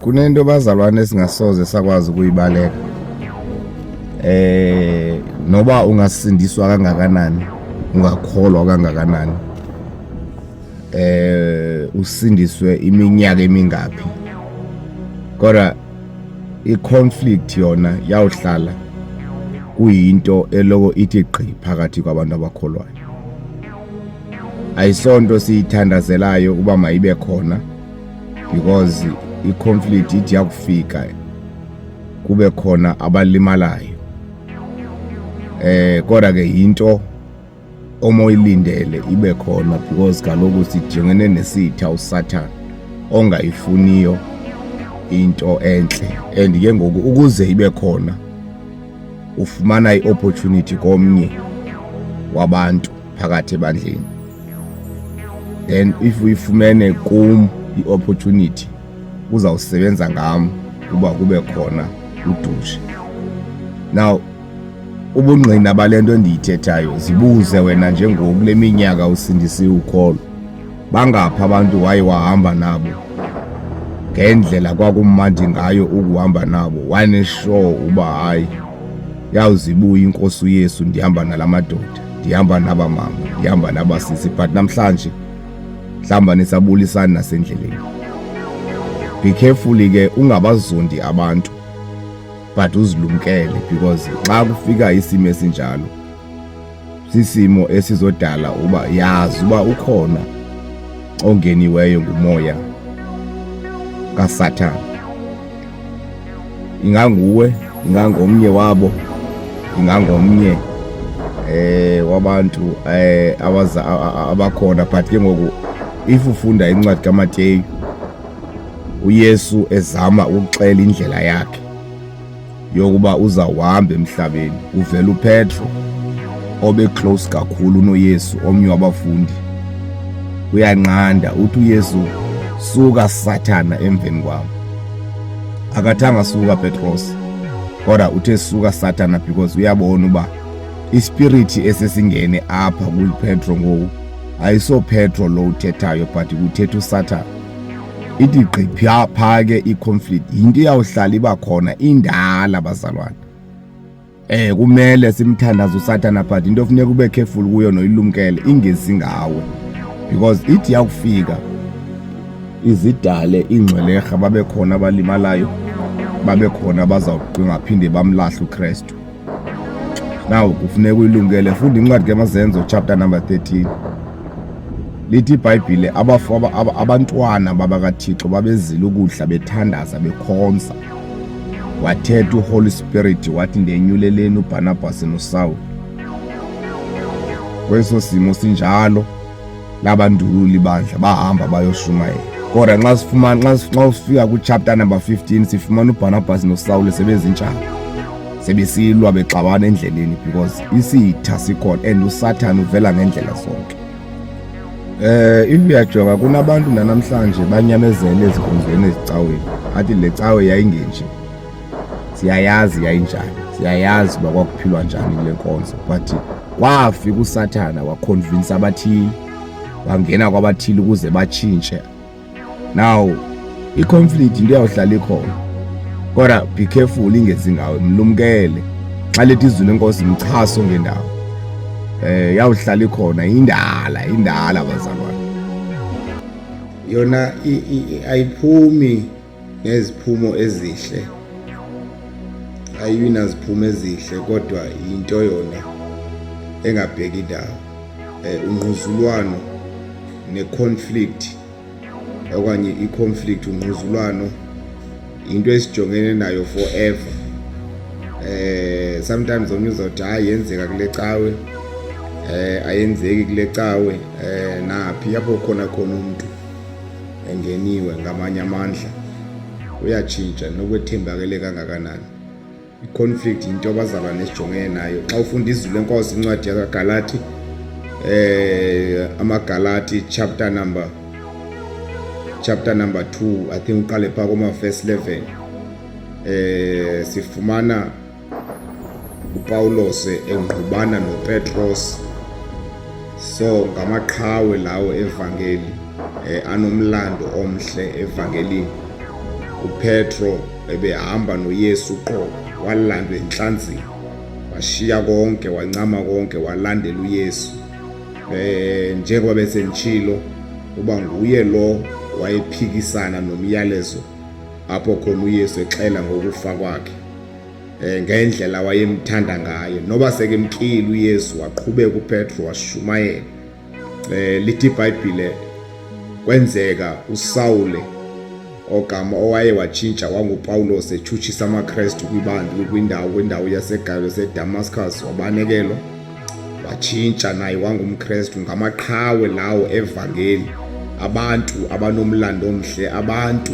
Kunento bazalwane esingasoze sakwazi ukuyibaleka. Noba ungasindiswa kangakanani, ungakholwa kangakanani, usindiswe iminyaka emingaphi, kodwa i-conflict yona yawuhlala kuyinto eloko ithi gqi phakathi kwabantu abakholwayo. Ayisonto siyithandazelayo uba mayibe khona, because i-conflict ithi yakufika kube khona abalimalayo, kodwa ke into omoyilindele ibe khona, because kaloku sijongene nesitha uSathana ongayifuniyo into enhle. And ke ngoku ukuze ibe khona ufumana i-opportunity komnye wabantu phakathi ebandleni. Then if uyifumene kum i-opportunity, uzawusebenza ngam uba kube khona udushe. Now ubungqina balento endiyithethayo, zibuze wena njengoku kule minyaka usindisiwe ukholo, bangaphi abantu waye wahamba nabo ngendlela kwakumandi ngayo ukuhamba nabo, wanesure uba hayi, yawuzibuya inkosi uYesu, ndihamba nalamadoda, ndihamba naba mama, ndihamba nabasisi, but namhlanje mhlawumbi nisabulisani nasendleleni. Be careful ke, ungabazondi abantu, but uzilumkele, because xa kufika isimo esinjalo, sisimo esizodala uba yazi uba ukhona ongeniweyo ngumoya kaSathana. Inganguwe, ingangomnye wabo, ingangomnye wabantu abaza abakhona. But ke ngoku if ufunda incwadi kaMateyu, uYesu ezama ukuxela indlela yakhe yokuba uzawuhamba emhlabeni, uvela uPetro obe close kakhulu noYesu, omnye wabafundi, uyanqanda, uthi uYesu, "Suka Sathana emveni kwam." Akathanga "Suka Petros", kodwa uthe "Suka Sathana", because uyabona uba ispirit esesingene apha kuPetro ngoku ayiso Petro lo uthethayo, but kuthetha uSathana. Ithi gqi pha ke i-conflict, yinto iyawuhlala iba khona, indala bazalwane. Kumele simthandaze uSathana, but into ofuneka ube careful kuyo noyilumkele ingezi ngawe, because ithi yakufika izidale ingxwelerha, babe khona abalimalayo, babe khona abazawungaphinde bamlahle uKristu. Now kufuneka uyilungele. Funda incwadi kamaZenzo chapter number 13. Lithi iBhayibhile abantwana babakaThixo babezila ukudla, bethandaza, bekhonza. Wathetha uHoly Spirit wathi, "Ndenyuleleni uBarnabas noSaul." Kweso simo sinjalo labandulula ibandla, bahamba bayoshumayela. Kodwa nxa sifumana nxa ufika ku-chapter number 15, sifumana uBarnabas noSaul sebezintshaba, sebesilwa, bexabana endleleni, because isitha sikhona and uSathana uvela ngendlela zonke. If uyajonga kunabantu namhlanje banyamezele ezinkonzweni ezicaweni, athi le cawe yayingenje, siyayazi yayinjani, siyayazi uba kwakuphilwa njani kule nkonzo, but kwafika uSathana waconvince abathile, wangena kwabathile ukuze batshintshe. Now i-conflict into iyawuhlala ikhona, kodwa be careful ingezi ngawe, mlumkele. Xa lithi izwi lenkosi, mchaso ngendawo, yawuhlala ikhona, indala, indala bazalwane. Yona ayiphumi ngeziphumo ezihle, ayibi naziphumo ezihle, kodwa into yona engabheki indawo, ungquzulwano neconflict okanye i-conflict, ungquzulwano, into esijongene nayo forever. Sometimes omnye uzawuthi, "Hayi, yenzeka kule cawe." Ayenzeki kule cawe, naphi apho khona khona umuntu engeniwe ngamanye amandla uyatshintsha nokwethembakele kangakanani. I-conflict into abazalwane esijongene nayo. Xa ufunda izwi lenkosi, incwadi yakaGalati, amaGalati chapter number 2, I think uqale pha kuma verse 11, sifumana uPawulos engqubana noPetros. So ngamaqhawe lawo evangeli, anomlando omhle evangelini. uPetro ebehamba noYesu qo, walandwa enhlanzini, washiya konke, wancama konke, walandela uYesu. Njengoba besenditshilo uba nguye lo wayephikisana nomyalezo apho khona uYesu exela ngokufa kwakhe. Ngendlela wayemthanda ngayo, noba sekemkile uYesu, waqhubeka uPetro washumayela. Lithi iBhayibhile kwenzeka uSawule ogama owaye watshintsha wanguPawulos etshutshisa amaKrestu kwibandla kwindawo yaseGalilea yaseDamascus, wabanekelwa watshintsha naye wangumKrestu. Ngamaqhawe lawo evangeli, abantu abanomlando omhle, abantu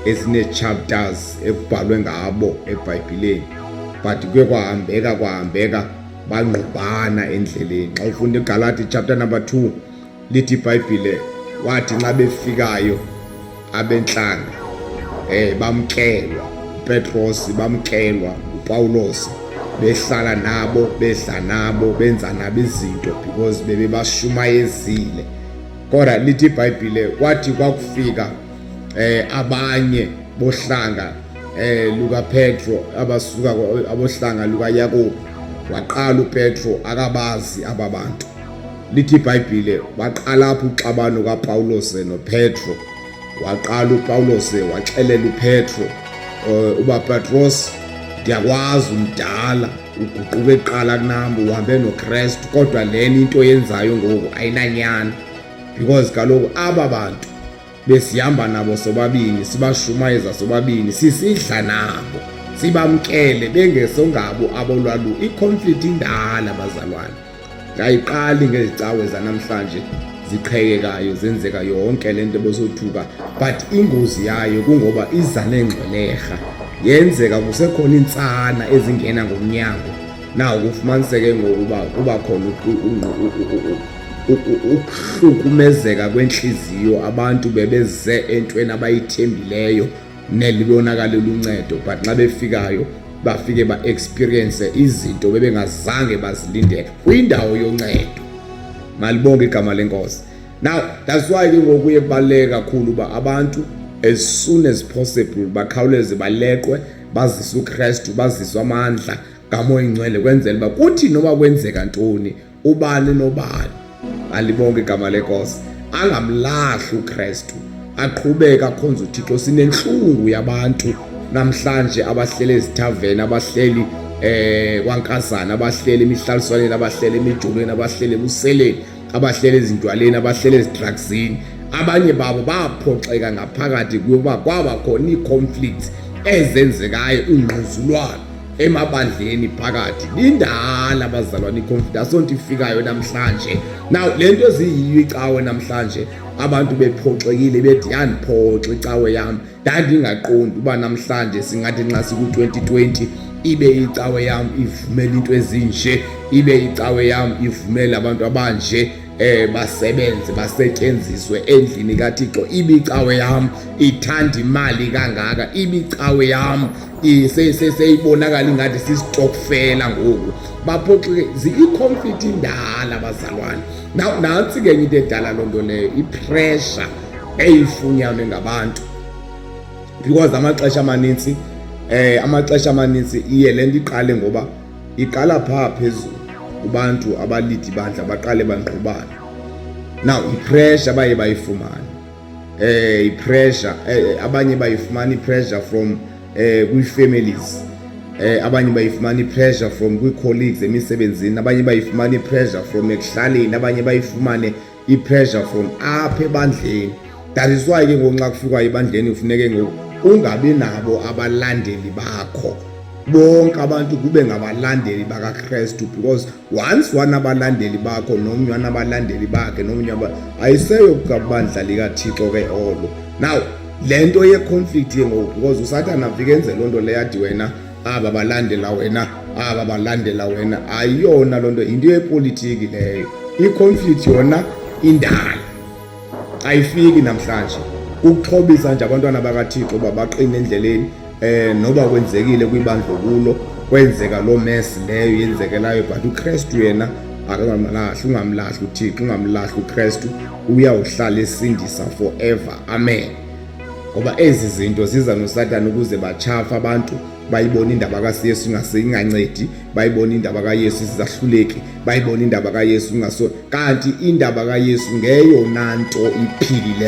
ezine-chapters ekubhalwe ngabo eBhayibhileni, but kuye kwahambeka bangqubana endleleni. Xa ufunda iGalati chapter number 2, lithi iBhayibhile wathi nxa befikayo abentlanga bamkelwa uPetros, bamkelwa uPawulos, behlala nabo, bedla nabo, benza nabo izinto because bebebashumayezile. Kodwa lithi iBhayibhile kwathi kwakufika abanye bohlanga lukaPetro, abasuka abohlanga lukaYakob, waqala uPetro akabazi aba bantu. Lithi iBhayibhile waqala apho uxabano kaPawulos noPetro. Waqala uPawulos waxelela uPetro uba Petros, ndiyakwazi umdala, uguquke kuqala kunami, uhambe noKristu, kodwa lena into yenzayo ngoku ayinanyani, because kaloku aba bantu besihamba nabo sobabini, sibashumayeza sobabini, sisidla nabo, sibamkele bengesongabo abolwalu. I-conflict indala bazalwane, ayiqali ngezicawe zanamhlanje ziqhekekayo, zenzeka yonke lento bosothuka, but ingozi yayo kungoba iza nengxwelerha, yenzeka kusekhona intsana ezingena ngomnyango. Nawo kufumaniseke ngokuba kuba khona ukuhlukumezeka kwenhliziyo, abantu bebeze entweni abayithembileyo nelibonakala luncedo, but xa befikayo bafike ba-experience izinto bebengazange bazilindele kwindawo yoncedo. Malibonge igama lenkosi. Now that's why ke ngoku kuye kubaluleke kakhulu uba abantu as soon as possible bakhawuleze baleqwe, baziswe uKristu, baziswe amandla kaMoya Ingcwele, kwenzela uba kuthi noba kwenzeka ntoni, ubani nobani, alibonke igama lenkosi, angamlahli uKristu, aqhubeke akhonze uThixo. Sinenhlungu yabantu namhlanje abahleli ezithaveni, abahleli kwankazana, abahleli emihlaliswaneni, abahleli emijolweni, abahleli ebuseleni, abahleli ezintwaleni, abahleli ezidrugsini. Abanye babo baphoxeka ngaphakathi kuyoba kwaba khona ii-conflicts ezenzekayo, ungquzulwano emabandleni phakathi. Indala abazalwane i-conflict, asonto ifikayo namhlanje. Now le nto eziyiyo icawe namhlanje, abantu bephoxekile, bethi yandiphoxa icawe yam, ndandingaqondi uba namhlanje singathi nxa siku-2020 ibe icawe yam ivumela into ezinje, ibe icawe yam ivumela abantu abanje basebenze, basetyenziswe endlini kaThixo, ibe icawe yam ithanda imali kangaka, ibe icawe yam seyibonakala ingathi sisitokfela ngoku. Baphoxeke. I-conflict indala bazalwane. Now nantsi ke enye into edala loo nto leyo, i-pressure eyifunyanwe ngabantu, because amaxesha amanintsi iye le nto iqale ngoba iqala phaa phezulu kubantu abalida ibandla, baqale bangqubana. Now i-pressure baye bayifumane, i-pressure abanye bayifumana i-pressure from kwi-families, abanye bayifumana i-pressure from kwi-colleagues emisebenzini, abanye bayifumana i-pressure from ekuhlaleni, abanye bayifumane i-pressure from apha ebandleni. That is why ke ngoku nxa kufikwa ebandleni kufuneke ngoku ungabi nabo abalandeli bakho bonke, abantu kube ngabalandeli bakaKristu, because once wanabalandeli bakho, nomnye wanabalandeli bakhe, nomnye ayiseyo kubandla likaThixo ke olo. Now le nto ye-conflict ke ngoku, because uSathana afike enze loo nto leyo, athi wena aba balandela wena, aba balandela wena, ayiyona loo nto, yinto yepolitiki leyo. I-conflict yona indala, ayifiki namhlanje. Ukuxhobisa nje abantwana bakaThixo uba baqine endleleni, noba kwenzekile kwibandla kulo, kwenzeka loo mess leyo yenzekelayo, but uKristu yena akangamlahli. Ungamlahli uThixo, ungamlahli uKristu, uyawuhlala esindisa forever. Amen. Ngoba ezi zinto ziza noSatana ukuze batshafe abantu, bayibone indaba kaYesu ingancedi, bayibone indaba kaYesu izahluleki, bayibone indaba kaYesu ingaso, kanti indaba kaYesu ngeyona nto iphilileyo.